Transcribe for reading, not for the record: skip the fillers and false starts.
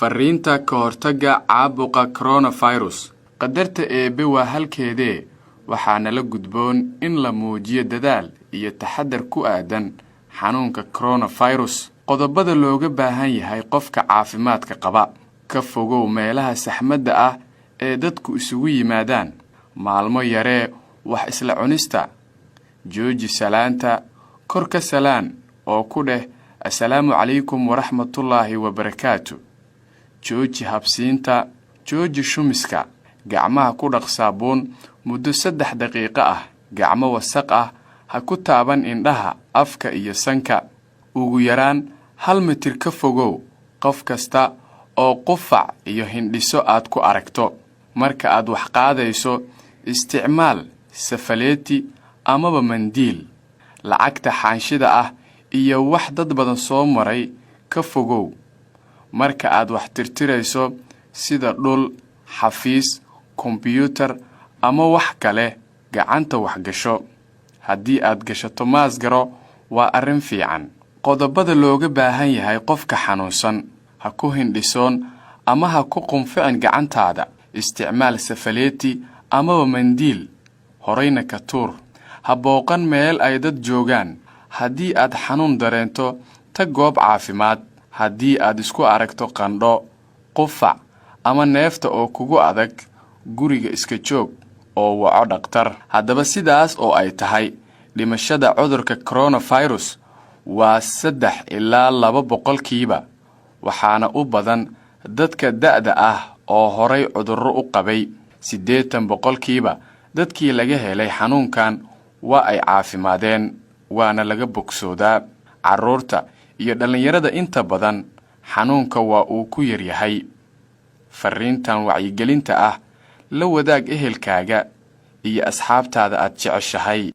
Fariinta ka hortagga caabuqa coronavirus. Qadarta Eebbe waa halkeedee, waxaana la gudboon in la muujiyo dadaal iyo taxadar ku aadan xanuunka coronavirus. Qodobada looga baahan yahay qofka caafimaadka qaba: ka fogow meelaha saxmadda ah ee dadku isugu yimaadaan. Maalmo yaree wax isla cunista. Jooji salaanta, kor ka salaan oo ku dheh "Assalaamu calaykum waraxmatullaahi wabarakaatu". Jooji habsiinta, jooji shumiska. Gacmaha ku dhaq saabuun muddo 3 daqiiqo ah. Gacmo wasaq ah ha ku taaban indhaha, afka iyo sanka. Ugu yaraan 1 mitir ka fogow qof kasta oo qufac iyo hindhiso aad ku aragto. Marka aad wax qaadayso, isticmaal safaleeti amaba mandiil. Lacagta xaanshida ah iyo wax dad badan soo maray ka fogow. Marka aad wax tirtirayso, sida dhul, xafiis, kombiyuutar ama wax kale, gacanta wax gasho. Haddii aad gashato maasgaro, waa arrin fiican. Qodobada looga baahan yahay qofka xanuunsan: ha ku hindhisoon ama ha ku qunficin gacantaada. Isticmaal safaleeti amaba mandiil, horayna ka tuur. Ha booqan meel ay dad joogaan. Haddii aad xanuun dareento, tag goob caafimaad. Haddii aad isku aragto qandho, qufac ama neefta oo kugu adag, guriga iska joog oo waco dhakhtar. Haddaba, sidaas oo ay tahay, dhimashada cudurka coronavirus waa 3 ilaa 2%, waxaana u badan dadka da'da ah oo horay cudurro u qabay. 80% dadkii laga helay xanuunkan waa ay caafimaadeen, waana laga bogsoodaa. Carruurta iyo dhallinyarada inta badan xanuunka waa uu ku yaryahay. Fariintan wacyigelinta ah la wadaag ehelkaaga iyo asxaabtaada aad jeceshahay.